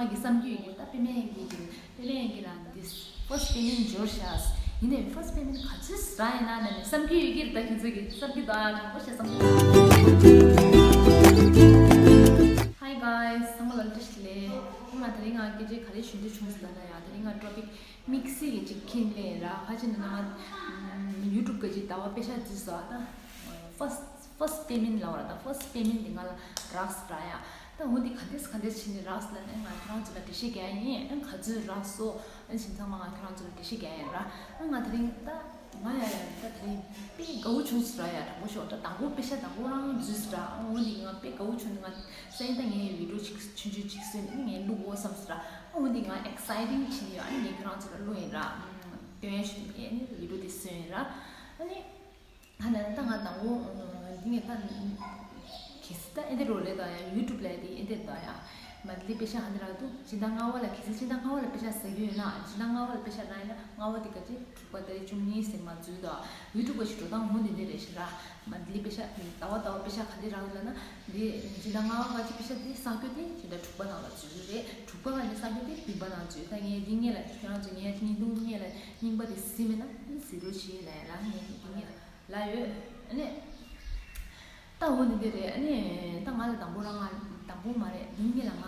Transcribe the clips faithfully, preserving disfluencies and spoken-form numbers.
ང་གི་བསམ་རྒྱུ་ཡོད་ཀྱི་རེད། ད་པེ་མེན་གྱི་པེ་མེན་གྱི་རང་འདི་first payment འབྱོར་ཤག་ཡིན་ནའི་first payment ག་ཚོད་རག་ཡིན་ན་ནི་བསམ་རྒྱུ་ཡོད་ཀྱི་རེད། ད་ཁྱེད་ཚོ་གི་བསམ་རྒྱུ་ད་དྲང་པོ་བཤད་བསམ་རྒྱུ། Hi guys, ཚང་མ་ལ་བཀྲ་ཤིས་བདེ་ལེགས། ང་དེ་རིང་ང་སྐད་ཆ་ག་རེ་ཞུ་འདོད་བྱུང་ཟེར་ན་ཡ། དེ་རིང་ང་topic དམིགས་བསལ་གྱི་ཅིག་ཁྱེར་ནས་ར། ཁ་ཅིག་ནང་ང་YouTube གི་ཅིག་ཟླ་བ་པེ་ཤག་འཛུལ་སོང་ད། first first payment ལབ་པ་ར། ད་first payment དེ་ང་ལ་རག་སོང་ར་ཡ། ད་འོ་འདི་ག་འདྲས་ག་འདྲས་བྱས་ནས་རག་སོང་ལབ་ན་ང་ཁྱེད་རང་ཚོ་ལ་འགྲེལ་བཤད་རྒྱག་ཡ་ཡིན། ཨ་ག་ཚོད་རག་སོང་། ཨ་བྱས་ཙང་མ་ང་ཁྱེད་རང་ཚོ་ལ་འགྲེལ་བཤད་རྒྱག་ཡ་ཡིན་ར། ཨ་ང་དེ་རིང་ད་ང་ཡ་ཡ་ད་དེ་རིང་དཔེ་དགའ་བོ་བྱུང་སོང་ར་ཡ། དྲང་པོ་ཤོད་ད། དང་པོ་པེ་ཤག་དང་པོ་རང་འཛུལ་སོང་ར། ཨ་འོ་འདི་ང་དཔེ་དགའ་བོ་བྱུང་ནས་ང་སེམས་ད་ངའི་video ཅིག་ཆུང་ཆུང་ཅིག་བཟོས་ནས་ངས་བླུག་དགོས་བསམ་སོང་ར། ཨ་འོ་འདི་ང་exciting བྱས་ནས་ཡོད། ཨ་ནི་ངས་ཁྱེད་རང་ཚོ་ལ་བླུག་ཡིན་ར། སྟོན་ཡ་ཞུ་ནས་ངས་video དེ་བཟོས་ཡིན་ར། ཨ་ནི། ཧ་ན་ད་ང་དང་པོ་འདི་ངས་ད་གལ་སྲིད་ད་ཨེ་འདི་རོ་རེད་ད་ཡ། YouTube ལ་དེ་ཨེ་འདི་ད་ཡ། མ་འདི་པེ་ཤག་ཧ་འདི་རག་འདུག་སྤྱི་ཟླ་ལྔ་པ་ལ། གལ་སྲིད་སྤྱི་ཟླ་ལྔ་པ་ལ་པེ་ཤག་ཟ་རྒྱུ་ཡོད་ན། སྤྱི་ཟླ་ལྔ་པ་ལ་པེ་ཤག་རག་ཡིན་ན་ལྔ་པ་དེ་ག་ཅིག་དྲུག་པ་ཏ་རིག་བཅུ་གཉིས་ཟེར་མ་འཛུལ་ད། YouTube གི་ཞུ་སྟངས་འོ་འདི་འདི་རེད་ཤི་ར། མ་འདི་པེ་ཤག་ཟླ་བ་ཟླ་བ་པེ་ཤག་ག་འདི་རག་ལ་ན། འདི་སྤྱི་ཟླ་ལྔ་པ་ག་ཅིག་པེ་ཤག་འདི་ཟ་རྒྱུ་དེ་སྤྱི་ཟླ་དྲུག་པ་ནང་ལ་འཛུལ་རྒྱུ་རེད། དྲུག་པ་ག་ཅིག་ཟ་རྒྱུ་དེ་བདུན་པ་ནང་འཛུལ། ད་ངས་འདི་ངས་ལ་ཁྱེད་རང་ཚོ་ངས་བརྙན་ཐུང་ངས་ལ་རྙིང་པ་དེ་གཟིགས་མེད་ན་གཟིགས་རོགས་བྱེད་ལ་ཡ། ལ་ངས་འདི་ངས་ལ་ཡོད། ཨ་ནི། ད་འོ་འདི་འདི་རེད། ཨ་ནི་ད་ང་ལ་དང་པོ་རང་ང་དང་པོ་མ་རེད། འདི་ངས་ལ་ང་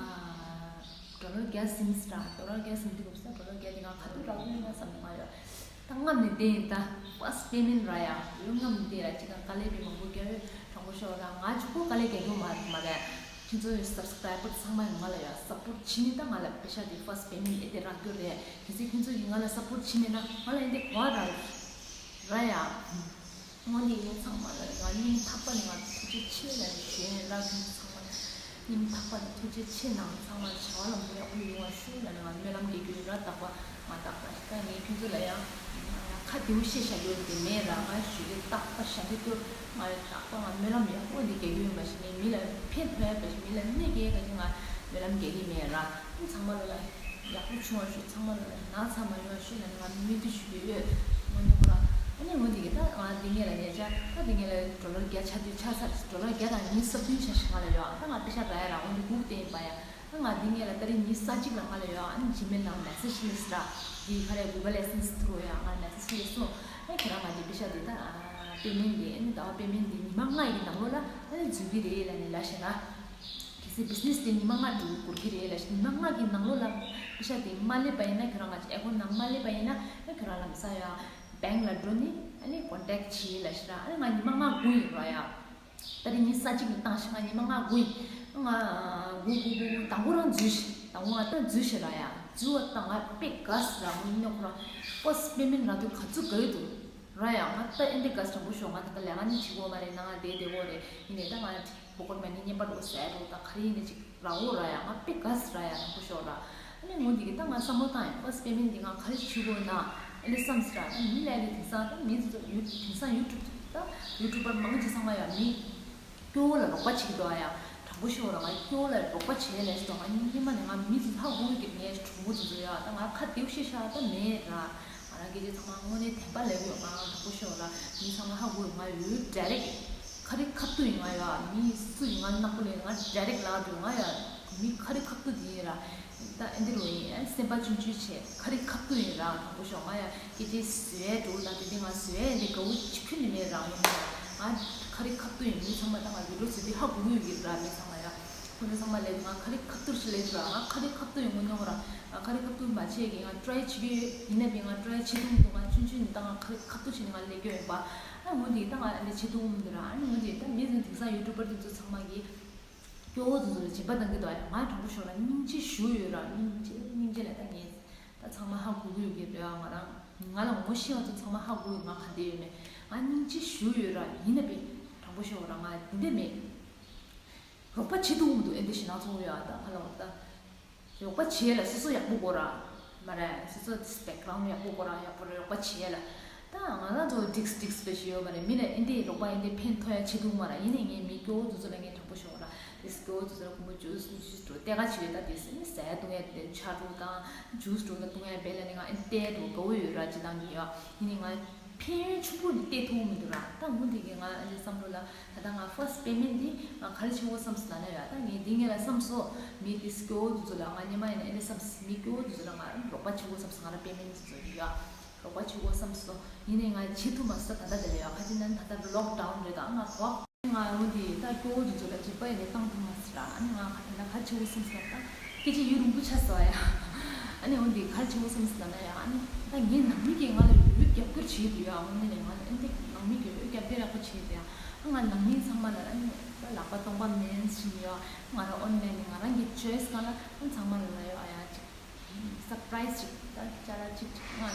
ཌོ་ལར་བརྒྱ་ཟིན་སི་ར། ཌོ་ལར་བརྒྱ་ཟིན་འདི་གོ་ས། ཌོ་ལར་བརྒྱ་འདི་ང་ག་དུས་རག་གི་ཡོད་ན་བསམ་ནས་ང་ཡོད། ད་སྔ་ནས་བསྡད་ཡིན། ད་first payment ར་ཡ། ཡོད་སྔ་ནས་བསྡད་ར། ཅི་གང་དཀའ་ལས་པའི་མང་པོ་རྒྱབ་ཡོད། དྲང་པོ་ཤོད་ར། ང་གཅིག་པོ་དཀའ་ལས་རྒྱག་རྒྱུ་མ་མ་རེད། ཁྱེད་ཚོའི་subscriber ཚང་མ་ཡང་ང་ལ་ཡ་support བྱེད་ནི། ད་ང་ལ་པེ་ཤག་དེ་first payment ཨེ་དེ་རག་རྒྱུ་རེད། གལ་སྲིད་ཁྱེད་ཚོ་ཡིས་ང་ལ་support བྱེད་མེད་ན་ང་ལ་ཨེ་དེ་གོ་བ་རག་ར་ཡ། དངོས་གནས་ངས་ཚང་མ་ལ་ང་སྙིང་ཐག་པ་ནས་ང་ཐུགས་རྗེ་ཆེ་ལབ་ནས་ཞུ་ཡིན་ར། ཁྱེད་ཚོ་ཚང་མ་ལ་སྙིང་ཐག་པ་ནས་ཐུགས་རྗེ་ཆེ་གནང་། ཚང་མ་བྱ་བ་ལམ་འགྲོ་ཡག་པོ་ཡོང་བ་ཞུ་ལབ་ནས་ང་སྨོན་ལམ་རྒྱག་རྒྱུ་ཡིན་ར། རྟག་པ་ང་རྟག་པ་ཞིག་ད་ངས་ཁྱོད་ཚོ་ལ་ཡང་ཁ་བདེ་པོ་བཤད་བཞག་རྒྱུ་དེ་མེད་ར། ང་ཞུ་རྒྱུ་རྟག་པ་ཞབས་འདྲེན་སྐྱོར། ང་རྟག་པ་ང་སྨོན་ལམ་ཡག་པོ་འདི་རྒྱག་རྒྱུ་ཡིན་པ་ཞིག་ངས་མི་ལ་ཕན་ཐོགས་ཡག་པ་ཞིག་མི་ལ་གནོད་སྐྱེལ་ཡག་གི་ང་སྨོན་ལམ་རྒྱག་གི་མེད་ར། ཚང་མ་ལ་ཡག་པོ་བྱུང་བ་ཞུ། ཚང་མ་ལ་ན་ཚ་མ་ཡོང་བ་ཞུ་ལབ་ནས་ང་སྨོན་འདུན་ཞུ་གི་ཡོད། དངོས་གནས་ཁོ་རང་ཨ་ནི་འོ་འདི་གི་ད་ང་འདི་ངས་ལ་ཉེ་ཆར་ད་འདི་ངས་ལ་ཌོ་ལར་བརྒྱ་ཆགས་དུས་ཆགས་ཚར། ཌོ་ལར་བརྒྱ་དང་ཉི་ཤུ་རྩ་བདུན་ཆགས་ཤག་ང་ལ་ཡོད། ད་ང་པེ་ཤག་རག་ཡ་ར། འོ་འདི་སྒུག་བསྡད་ཡིན་པ་ཡ། ད་ང་འདི་ངས་ལ་ཏ་རིག་ཉི་ཤུ་རྩ་གཅིག་ལ་ང་ལ་ཡོད། ཨ་ནི་Gmail ནང་message སླེབས་སོང་ར། འདི་ག་རེ་Google AdSense through ཡ་ང་message སླེབས་སོང་། ཨ་ཁྱེད་རང་ང་འདི་པེ་ཤག་འདི་ད་payment འདི་ཨ་ནི་ཟླ་བ་payment འདི་ཉི་མ་ལྔ་ཡི་ནང་ལོགས་ལ་ཨ་ནི་འཛུལ་གི་རེད་ལབ་ནས་ལབ་ཤག་ར། གལ་སྲིད་business དེ་ཉི་མ་ལྔ་འགྲོ་འགོར་གྱི་རེད་ལབ་ཤག་ཉི་མ་ལྔ་གི་ནང་ལོགས་ལ་པེ་ཤག་དེ་མ་སླེབས་པ་ཡིན་ན་ཁྱོད་རང་ང་ཅིག་account ནང་མ་སླེབས་པ་ཡིན་ན་ཨ་ཁྱོད་རང་ལམ་སང་ཡ་bank ལ་འགྲོ་ནས་ཨ་ནི་contact བྱེད་ལབ་ཤག་ར། ཨ་ནི་ང་ཉི་མ་ལྔ་སྒུག་ཡིན་ར་ཡ། ད་རེས་ཉི་ཤུ་རྩ་གཅིག་ནས་བཏང་ཤག་ང་ཉི་མ་ལྔ་སྒུག་ཡིན། ང་སྒུག་སྒུག་སྒུག་སྒུག་དང་པོ་རང་འཛུལ་ཤག་དང་པོ་ང་ད་འཛུལ་ཤག་ར་ཡ། འཛུལ་བ་ད་ང་དཔེ་དགའ་སོང་ར། ངོ་ནས་ཁོ་རང་first payment རག་དུས་ག་ཚོད་དགའ་ཡོད་འདུག་ར་ཡ། ང་ད་ཨེ་འདྲ་དགའ་སོང་། དྲང་པོ་ཤོད། ང་ད་ལྟ་ལས་ཀ་ནི་བྱེད་དགོས་མ་རེད། ནང་ང་བསྡད་བསྡད་དགོས་རེད། ཡིན་ནའི་ད་ང་pocket money ནི་བསྙེན་པར་འགྲོ་ཟེར་འགྲོ། ད་ག་རེ་ཡིན་ནའི་ཅིག་རག་འོ་ར་ཡ། ང་དཔེ་དགའ་སོང་ར་ཡ། དྲང་པོ་ཤོད་ར། ཨ་ནི་འོ་འདི་གི་ད་ང་བསམ་བློ་བཏང་ཡ། first payment འདི་ང་ག་རེ་བྱེད་དགོས་ན་ཨེ་འདྲ་བསམ་སོང་ར། ད་མི་ལ་ཨེ་འདྲ་དེང་སང་ད་མི་ཚོ་དེང་སང་YouTube ད་YouTuber མང་ཆེ་ཚང་མ་ཡ་མི་སྐྱོ་བོ་ལ་རོགས་པ་བྱེད་ཀྱི་འདུག་ཨ་ཡ། དྲང་པོ་ཤོད་ར། ང་སྐྱོ་བོ་ལ་རོགས་པ་བྱེད་ལས་སོ། ང་སྔོན་མ་ནས་ང་མི་ཚོ་ཧ་གོ་གི་ངའི་གྲོགས་པོ་ཚོ་ཚོ་ཡ། ད་ང་ཁ་བདེ་པོ་བཤད་ཤག་ད་མེད་ར། ང་རང་སྐད་ཆ་ཚང་མ་དངོས་གནས་བདེན་པ་ལབ་ཀྱི་ཡོད། ང་དྲང་པོ་ཤོད་ར། མི་ཚང་མ་ཧ་གོ་ང་ཡོད་direct ཁ་རི་ཁ་ཐུག་ཡིན་ང་ཡ། མི་སུ་ཡིན་ང་ནག་པོ་ལས་ང་direct ལབ་འགྲོ་ང་ཡ། མི་ཁ་རི་ཁ་ཐུག་དེ་ཡིན་ར། ད་ཨེ་འདི་རུ་ཡིན། ཨ་སེམས་པ་ཆུང་ཆུང་བྱས་ཁ་རི་ཁ་ཐུག་ཡིན་ར། དྲང་པོ་ཤོད་ང་ཡ། སྐད་ཆ་བཟོས་འགྲོ་ད་དེ་འདི་ང་བཟོས་འདི་དགའ་བོ་ཅི་ཁྱོན་ནས་མེད་ར། ངོ་མ་ང་ཁ་རི་ཁ་ཐུག་ཡིན། མི་ཚང་མ་ད་ང་video བཟོས་དུས་ཧ་གོ་གི་ཡོད་ར། མི་ཚང་མ་ཡ། ཁོ་ཚོ་ཚང་མ་ལས་ང་ཁ་རི་ཁ་ཐུག་ཞིག་ལས་འགྲོ་ར། ང་ཁ་རི་ཁ་ཐུག་ཡིན་ངོ་མ་ར། ང་ཁ་རི་ཁ་ཐུག་མ་བྱས་ཀྱི་ང་try བྱེད་ཀྱི་ཡོད། ཡིན་ནའི་ང་try བྱེད་ཐུབ་མི་འདུག་ང་ཆུང་ཆུང་ནས་ད་ང་ཁ་རི་ཁ་ཐུག་བྱས་ནས་ང་ལས་ཀྱི་ཡོད་པ། ཨ་འོ་འདི་ད་ང་ལས་བྱེད་ཐུབ་མི་འདུག་ར། ཨ་ནི་འོ་འདི་ད་མི་ཚོ་དེང་སང་YouTuber དེ་ཚོ་ཚང་མ་གི་སྐྱོ་བོ་དེ་ཚོ་ལ་སྦྱིན་པ་གཏང་གི་འདུག་ཨ་ཡ། ང་དྲང་པོ་ཤོད་ན་སྙིང་རྗེ་ཞེ་པོ་ཡོད་ར། སྙིང་རྗེ་སྙིང་རྗེ་ལ་ད་ངས་ད་ཚང་མ་ཧ་གོ་གི་ཡོད་ཀྱི་རེད་ཨ། ང་རང་ང་ལ་ངོ་ཤེས་པ་ཚོ་ཚང་མ་ཧ་གོ་གི་ང་ག་འདྲ་ཡོད་མེད། ང་སྙིང་རྗེ་ཞེ་པོ་ཡོད་ར། ཡིན་ན་བས་དྲང་པོ་ཤོད་ར། ང་འདི་འདྲ་མེད། རོགས་པ་བྱེད་ཐུབ་མི་འདུག་ཨེ་འདི་ཞེ་ན་ཚོགས་ཡོད་ཨ། ད་ཧ་ལ་བ་ད། རོགས་པ་བྱེད་ལ་སོ་སོ་ཡག་པོ་དགོས་ར། མ་རེད། སོ་སོ་background ཡག་པོ་དགོས་ར། ཡག་པོ་རོགས་པ་བྱེད་ལ། ད་ང་རང་ཚོ་འགྲིག་འགྲིག་པ་ཞིག་ཡོད་མ་རེད། མི་ལ་ཨེ་འདི་རོགས་པ་ཨེ་འདི་ཕན་ཐོགས་ཡ་བྱེད་ཐུབ་མ་རེད། ཡིན་ནའི་ངས་མི་སྐྱོ་བོ་དེ་ཚོ་ལ་ངས་དྲང་པོ་ཤོད་ར། དེ་སྐྱོ་བོ་དེ་ཚོ་ལ་ཁོང་ཚོ་ཇུས་ཇུས་འགྲོ་ལྟེ་ཁ་བྱེད་ཡོད། ད་དེ་སེ་ནི་ཟས་བཏུང་ཡ་དེ་ཆ་འགྲོ་དང་ཇུས་འགྲོ་ད་བཏུང་ཡ་བེད་ལ་ནི་ང་ཨེ་བལྟས་འགྲོ་དགའ་བོ་ཡོད་ར། ཅི་དང་གི་ཡོད། ཡིན་ནའི་ང་ ཕན་ཡོན་ཆེན་པོ་འདི་སྟེར་ཐུབ་མི་འདུག་ར། ད་འོ་འདི་གི་ང་ཨ་ནི་བསམ་བློ་ལ་ད་ལྟ་ང་first payment འདི་ང་ག་རེ་བྱེད་དགོས་བསམ་སོང་ལབ་ན་ཡ། ད་ངས་འདི་ངས་ལ་བསམ་སོང་། མི་དེ་སྐྱོ་བོ་དེ་ཚོ་ལ་ང་སྔོན་མ་ཡིན་ན་ཨ་ནི་བསམ་སོང་། མི་སྐྱོ་བོ་དེ་ཚོ་ལ་ང་རོགས་པ་བྱེད་དགོས་བསམ་སོང་། ང་རང་payment དེ་ཚོ་ཡ་རོགས་པ་བྱེད་དགོས་བསམ་སོང་། ཡིན་ནའི་ང་བྱེད་ཐུབ་མ་སོང་། ད་ལྟ་དེ་ལ་ཡ་ཁ་ཅིག་ན་ད་ལྟ་lockdown རེད། ད་ང་གོ་ང་འོ་འདི་ད་སྐྱོ་བོ་དེ་ཚོ་ལ་བྱེད་པ་ཡིན་ནའི་བཏང་ཐུབ་མ་སོང་ར། ཨ་ནི་ང་ག་ད་ལྟ་ག་རེ་བྱེད་དགོས་བསམ་སོང་ད། སྐད་ཆ་ཡུན་རིང་པོ་ཆགས་སོང་ཡ། ཨ་ནི་འོ་འདི་ག་རེ་བྱེད་དགོས་བསམ་སོང་ལབ་ན་ཡ། ཨ་ནི་ད་ངའི་ནང་མི་གིས་ང་ལ་ཡོད་རྒྱབ་སྐྱོར་བྱེད་འདུག་ཡ། དངོས་གནས་ནས་ང་ལ་ཨེ་འདི་ནང་མི་གིས་ཡོད་རྒྱབ་སྐྱོར་ཡག་པོ་བྱེད་འདུག་ཡ། ཨ་ང་ནང་མི་ཚང་མ་ལ་ཨ་ནི་ད་ལག་པ་སྟོང་པ་མེད་བཞིན་ཡོད། ང་རང་online ནས་ང་རང་གི་choice གང་ལ་ཨ་ཚང་མ་ལ་ལ་ཡོད་ཨ་ཡ་ཅིག་surprise ཅིག་ད་ཅ་ལག་ཅིག་ཅིག་ང་ང་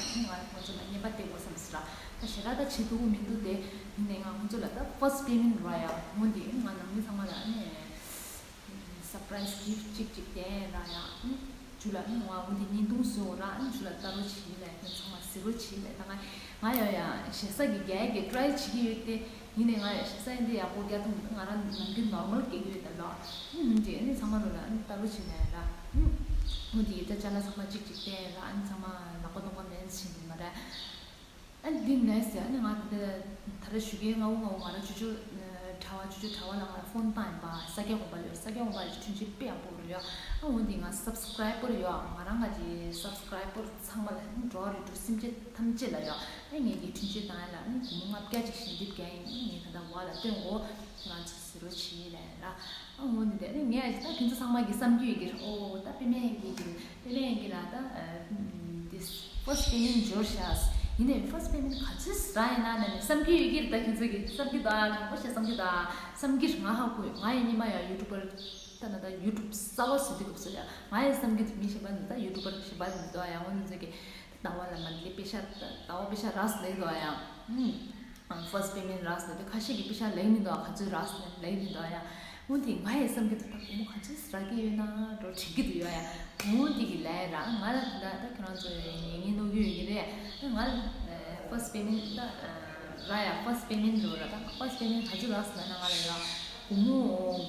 ཁོང་ཚོ་ལ་རྔན་པ་སྟེར་དགོས་བསམ་སོང་ར། ད་ཞེ་དྲག་ད་བྱེད་ཐུབ་ཀྱི་མི་འདུག་སྟེ། ཡིན་ནའི་ང་ཁོང་ཚོ་ལ་ད་first payment ར་ཡ། འོ་འདི་ང་ནང་མི་ཚང་མ་ལ་ཨ་ནི་surprise gift ཅིག་ཅིག་སྟེར་ར་ཡ། ཨ་ནི་ཇུ་ལ་ཨ་ནི་ང་འོ་འདི་བརྙན་ཐུང་བཟོ་ར། ཨ་ནི་ཇུ་ལ་ལྟ་རོགས་བྱེད་ལས། ཁྱོད་ཚང་མ་གཟིགས་རོགས་བྱེད་ལས། ད་ང་ང་ཡ་ཡ་ཞེ་ས་གི་རྒྱ་ཡ་གི་try བྱེད་ཀྱི་ཡོད་དེ། ཡིན་ནའི་ང་ཡ་ཞེ་ས་ཡིན་དེ་ཡག་པོ་རྒྱག་ཐུབ་མི་འདུག་ང་རང་ནམ་རྒྱུན་normal རྒྱག་གི་ཡོད་ད་ལོ། ཨ་ནི་འདི་ཨ་ནི་ཚང་མ་ལོ་ལ་ཨ་ནི་ལྟ་རོགས་བྱེད་ལས་ར། འོ་འདི་ད་ཅ་ལག་ཚང་མ་ཅིག་ཅིག་སྟེར་ར། ཨ་ནི་ཚང་མ་ལག་པ་སྟོང་པ་མེད་བཞིན་འདུག་མ་རེད། ཨ་ནི་འདི་next ཨ་ནི་ང་ད་ལྟ་ད་ལྟ་ཞུ་མཁན་ང་འུ་ང་འུ་ང་རང་ཅོ་ཅོ་གྲྭ་བ་ཅོ་ཅོ་གྲྭ་བ་ལ་ང་རང་ཕོན་བཏང་ཡིན་པ། ས་སྐྱ་དགོན་པ་ཡོད། ས་སྐྱ་དགོན་པ་ལ་འཕྲིན་བཅོལ་དཔེ་ཡག་པོ་རེད་ཡ། ཨ་འོ་འདི་ང་subscriber ཡོད། ང་རང་ང་གི་subscriber ཚང་མ་ལ་ཨ་ནི་འགྲོ་བ་རིགས་དྲུག་སེམས་ཅན་ཐམས་ཅད་ལ་ཡ། ཨ་ངས་ཀྱི་འཕྲིན་བཅོལ་བཏང་ཡ་ལ་ཨ་ནི་སྒོར་མོ་ལྔ་བརྒྱ་ཅིག་ཞལ་འདེབས་རྒྱག་ཡིན། ཨ་ངས་ད་ལྟ་བ་ལ་སྟོན་གོ། ང་ཚོ་ཟེར་རོ་བྱེད་ལས་ར། ཨ་འོ་འདི་དེ་ནི་ངས་ད་ཁྱེད་ཚོ་ཚང་མ་གི་བསམ་རྒྱུ་ཡི་གེ་ཨོ་ད་པེ་མེན་གི་གི་པེ་མེན་གི་ལ་ད་this first payment འབྱོར་ཤག་ཡིན་ནའི་first payment ག་ཚོད་རག་ཡིན་ན་ནི་བསམ་རྒྱུ་ཡི་གེ་ད་ཁྱེད་ཚོ་གི་བསམ་རྒྱུ་ད་དྲང་པོ་བཤད་བསམ་རྒྱུ་ད་བསམ་གི་ང་ཧ་གོ་ཡོད། ང་ཡི་ཉི་མ་ཡ་YouTuber ད་ན་ད་YouTube གསར་བ་བཟོ་དུས་སྐབས་སུ་ཡ་ང་ཡི་བསམ་རྒྱུ་དེ་མི་གཞན་པ་ནི་ད་YouTuber གཞན་པ་ནི་ད་ཡ་འོ་ནི་ཚོ་གི་ཟླ་བ་ལ་མ་ལི་པེ་ཤ་ཟླ་བ་པེ་ཤ་རག་སོང་ལེགས་འདུག་ཡ། ཨུམ། first payment རག་སོང་དེ་ཁ་ཤས་ཀྱི་པེ་ཤ་ལེགས་མི་འདུག་ག་ཚོད་རག་སོང་ལེགས་མི་འདུག་ཡ། འོ་དེ་ང་ཡི་བསམ་གྱི་འདུག་ད་སྒོར་མོ་ག་ཚོད་རག་གི་ཡོད་ན་འགྲོ་དྲན་གྱི་འདུག་ཡ། ཡ་འོ་དེ་གི་ལས་ར་ང་ལ་ད་ད་ཁྱོད་རང་ཚོ་ངེས་ངེས་ནོར་གྱི་ཡོད་ཀྱི་རེད། ང་ལ་first payment ད་ར་ཡ་first payment རོ་ར་ད་first payment ག་ཚོད་རག་སོང་ན་ང་ལ་ཡ། སྒོར་མོ་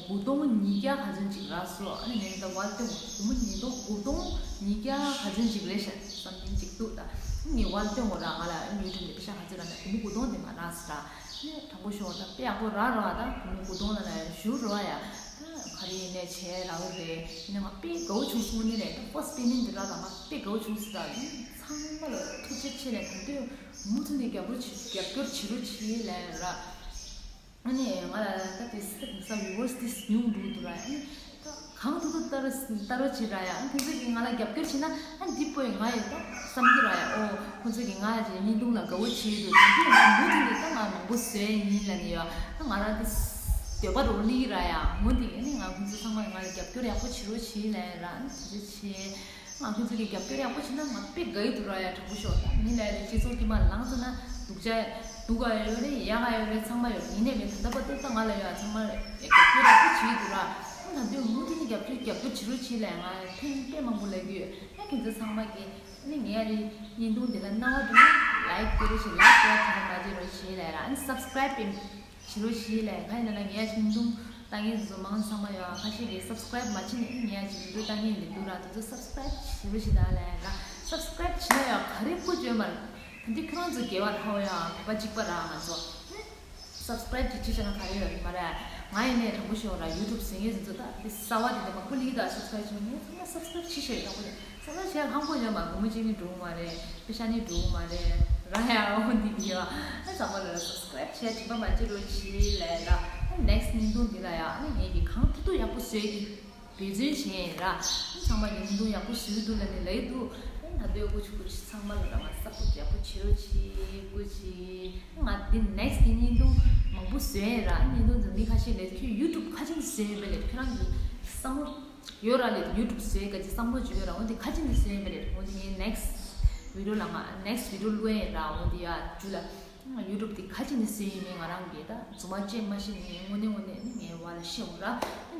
དགུ་སྟོང་ཉིས་བརྒྱ་ག་ཚོད་ཅིག་རག་སོང་། ཨ་ནི་ངས་ད་བལ་སྟོན་གོ་སྒོར་མོ་ཉིས་སྟོང་དགུ་སྟོང་ཉིས་བརྒྱ་ག་ཚོད་ཅིག་རེད་ཤག་བསམ་གྱིན་ཅིག་འདུག་ད་ངས་བལ་སྟོན་གོ་ར་ང་ལ་ཡུ་ཊུབ་ནས་པེ་ཤ་ག་ཚོད་རག་ན་སྒོར་མོ་དགུ་སྟོང་དེ་མ་རག་སོང་ར། ཨ་ནི་དྲང་པོ་ཤོད་ད་དཔེ་ཡག་པོ་རག་ར་བ། ད་སྒོར་མོ་དགུ་སྟོང་ལ་ན་ཞུ་ར་བ་ཡ། ད་ག་རེ་ཡིན་ནས་བྱས་རག་གི་རེད། ཡིན་ན་ང་དཔེ་དགའ་བོ་བྱུང་སོང་། ནི་རེད་ད་first payment འདི་རག་ད་ང་དཔེ་དགའ་བོ་བྱུང་སོང་ད། ཚང་མ་ལ་ཐུགས་རྗེ་ཆེ་ལས་ད་དུས་མུ་མཐུད་ནས་རྒྱབ་རོགས་བྱེད་རྒྱབ་སྐྱོར་བྱེད་རོགས་བྱེད་ལས་ར། ཨ་ནི་ང་ལ་ད་དེ་སི་ཏ་གིན་ས་viewers དེ་ཉུང་འགྲོ་འདུག་ར། ཨ་ནི་ད་གང་ཐུབ་ཐུབ་ལྟ་ར་ལྟ་རོགས་བྱེད་ར་ཡ། ཨ་ནི་ཁོང་ཚོ་གིས་ང་ལ་རྒྱབ་སྐྱོར་བྱེད་ན་ཨ་འདི་པོ་ཡིན་ང་ཡིན་ད་བསམ་གྱི་ར་ཡ། ཨོ་ཁོང་ཚོ་གིས་ང་ཡ་ཅིག་བརྙན་ཐུང་ལ་དགའ་བོ་བྱེད་འདུག་ད་དེ་ང་མུ་མཐུད་ནས་ད་ང་མང་པོ་བཟོས་ཡིན་ལབ་ནས་ཡ། ད་ང་རང་དེ་འདོད་པ་རོ་ལི་ར་ཡ། འོ་དེ་ཨ་ནི་ང་ཁོང་ཚོ་ཚང་མ་ང་ལ་རྒྱབ་སྐྱོར་ཡག་པོ་བྱེད་རོགས་བྱེད་ལབ་ར། ཨ་ནི་ཐུགས་རྗེ་ཆེ། ང་ཁོང་ཚོ་གིས་རྒྱབ་སྐྱོར་ཡག་པོ་བྱས་ན་ང་དཔེ་དགའ་ཡི་འདུག་ར་ཡ། དྲང་པོ་ཤོད་ད་མི་ལ་ཡ་ལ་སྤྱི་ཚོགས་དཀྱིལ་མ་ལངས་ཚར་ན་སྡུག་ཅག་སྡུག་ག་ཡོད་རེད་ཡག་ག་ཡོད་རེད་ཚང་མ་ཡོད། ཡིན་ནའི་མི་ད་ལྟ་བར་དུ་ད་ང་ལ་ཡ་ཚང་མ་རྒྱབ་སྐྱོར་ཡག་པོ་བྱེད་ཀྱི་འདུག་ར། ད་དུང་མུ་མཐུད་ནས་རྒྱབ་སྐྱོར་རྒྱབ་སྐྱོར་བྱེད་རོགས་བྱེད་ལ་ང་ཕན་དཔེ་མང་པོ་ལབ་ཀྱི་ཡོད། ད་ཁྱེད་ཚོ་ཚང་མ་གིས་ཨ་ནི་ངའི་ཡ་ལ་བརྙན་ཐུང་འདི་ལ་རྣ་བ་འགྲོ་ན་like སྟེར་རོགས་བྱེད། like སྟེར་དྲན་པ་མ་བརྗེད་རོགས་བྱེད་ལ་ར། ཨ་ནི་subscribe བྱེད་རོགས་བྱེད་ལས། ག་ཡིན་ན་ང་ཡ་བརྙན་ཐུང་ལྟ་མཁན་ཚོ་མང་ཚང་མ་ཡོད། ཁ་ཤས་ཀྱིས་subscribe མ་བྱེད་ནས་ང་ཡ་བརྙན་ཐུང་ལྟ་མཁན་ཡིན་འདུག་ར། དེ་ཚོ་subscribe བྱེད་རོགས་བྱེད་ད་ལས་ར། subscribe བྱེད་ན་ཡང་ག་རེ་བཀོལ་བྱོས་མ་རེད། ད་འདི་ཁྱོད་རང་ཚོ་དགེ་བ་ཧ་ཡ་བོད་པ་གཅིག་པ་ར། ང་ཚོ་subscribe ཅིག་བྱེད་བྱས་ན་ག་རེ་ཡོད་རེད་མ་རེད། ང་ཡིན་ནས་དྲང་པོ་ཞུ་ར། YouTube བཟོ་མཁན་ཚོ་ད་དེ་གསར་བ་དེ་འདྲ་མང་པོ་ལི་ད་subscribe བྱེད་མཁན་ཚང་མ་subscribe བྱེད་ཤེས་དྲང་པོ་ཡོད། ས་ལ་བྱས་ལྷང་པོ་ཡོད་མ། སྒོར་མོ་གཅིག་ནི་འགྲོ་གི་མ་རེད། པེ་ཤ་ནི་འགྲོ་གི་མ་རེད་ར་ཡ། འོ་འདི་གི་ཡ། ཨ་ཚང་མ་ལ་subscribe བྱས་དྲན་པ་མ་བརྗེད་རོགས་བྱེད་ལས་ར། ཨ་next བརྙན་ཐུང་འདི་ལ་ཡ་ཨ་ནི་ངས་ཀྱི་གང་ཐུབ་ཐུབ་ཡག་པོ་བཟོས་ཀྱི་འབད་བརྩོན་བྱས་ར། ཨ་ཚང་མ་གི་བརྙན་ཐུང་ཡག་པོ་བཟོས་འདུག་ལབ་ནས་ལབ་ཀྱི་འདུག་ཨ་ད་ལྟོས་སྐུ་མཁྱེན་སྐུ་མཁྱེན་ཚང་མ་ལ་ར་ང་support ཡག་པོ་བྱེད་རོགས་བྱེད་སྐུ་མཁྱེན། ང་འདི་next གི་བརྙན་ཐུང་མང་པོ་བཟོས་ར། བརྙན་ཐུང་འདི་མི་ཁ་ཤས་ལས་ཁྱོད་YouTube ཁ་ཅིག་བཟོས་ཡོད་པས་ལས་ཁྱོད་རང་གི་བསམ་བློ། ཡོད་ར་ལས་YouTube བཟོས་ག་ཅི་བསམ་བློ་ཅིག་ཡོད་ར། འོ་འདི་ཁ་ཅིག་ནི་བཟོས་ཡིན་པ་རེད། འོ་འདི་ངའི་next video ལ་ང་next video བླུག་ཡིན་ར། འོ་འདི་ཡ་ཇུ་ལ་YouTube འདི་ཁ་ཅིག་ནི་བཟོས་ཡིན་མིན་ང་རང་གིས་ད་རྫུན་མ་ཅན་མ་ཤེས་ནི་དངོས་གནས་དངོས་གནས་ནི་ངའི་བ་ལ་ཤེས་འོང་ར།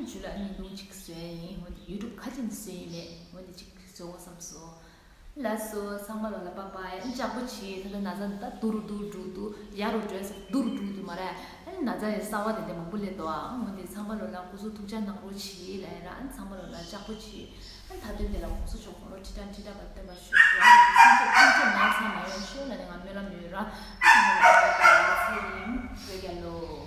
ཇུ་ལ་བརྙན་ཐུང་ཅིག་བཟོས་ཡིན། འོ་འདི་YouTube ཁ་ཅིག་ནི་བཟོས་ཡིན་མེད། འོ་འདི་ཅིག་བཟོ་བསམ་སོང་། ལགས་སོ། ཚང་མ་ལོ་ལ་པ་པ་ཡ་ལྕགས་པོ་བྱེད། ད་ལྟ་ན་ཚ་ད་དུ་རུ་དུ་རུ་འགྲོ་འདུག་ཡ་རུ་འགྲོ་ས་དུ་རུ་འགྲོ་འདུག་མ་རེད། ཨ་ནི་ན་ཚ་ཡི་གསར་བ་དེ་འདྲ་མང་པོ་སླེབས་འདུག་ཨ་འོན་ཏེ་ཚང་མ་ལོ་ལ་སྐུ་གཟུགས་ཐུགས་ཅག་གནང་རོགས་བྱེད་ལབ་ཡ་ར། ཨ་ནི་ཚང་མ་ལོ་ལ་ལྕགས་པོ་བྱེད། ཨ་ནི་ད་དུང་དེ་ལ་གོང་ས་མཆོག་དགུང་ལོ་ཁྲི་ཕྲག་ཁྲི་ཕྲག་བར་བརྟན་པར་ཤོག་ཨ་ནི་སེམས་ཅན་ཐམས་ཅད་ན་ཚ་མ་ཡོང་ཤོག་ལབ་ནས་ང་སྨོན་ལམ་ཡོད་ར། ཨ་ནི་ཚང་མ་ལོ་ལ་པ་པ་ཡ་ཚེ་རིང་བོད་རྒྱལ་ལོ།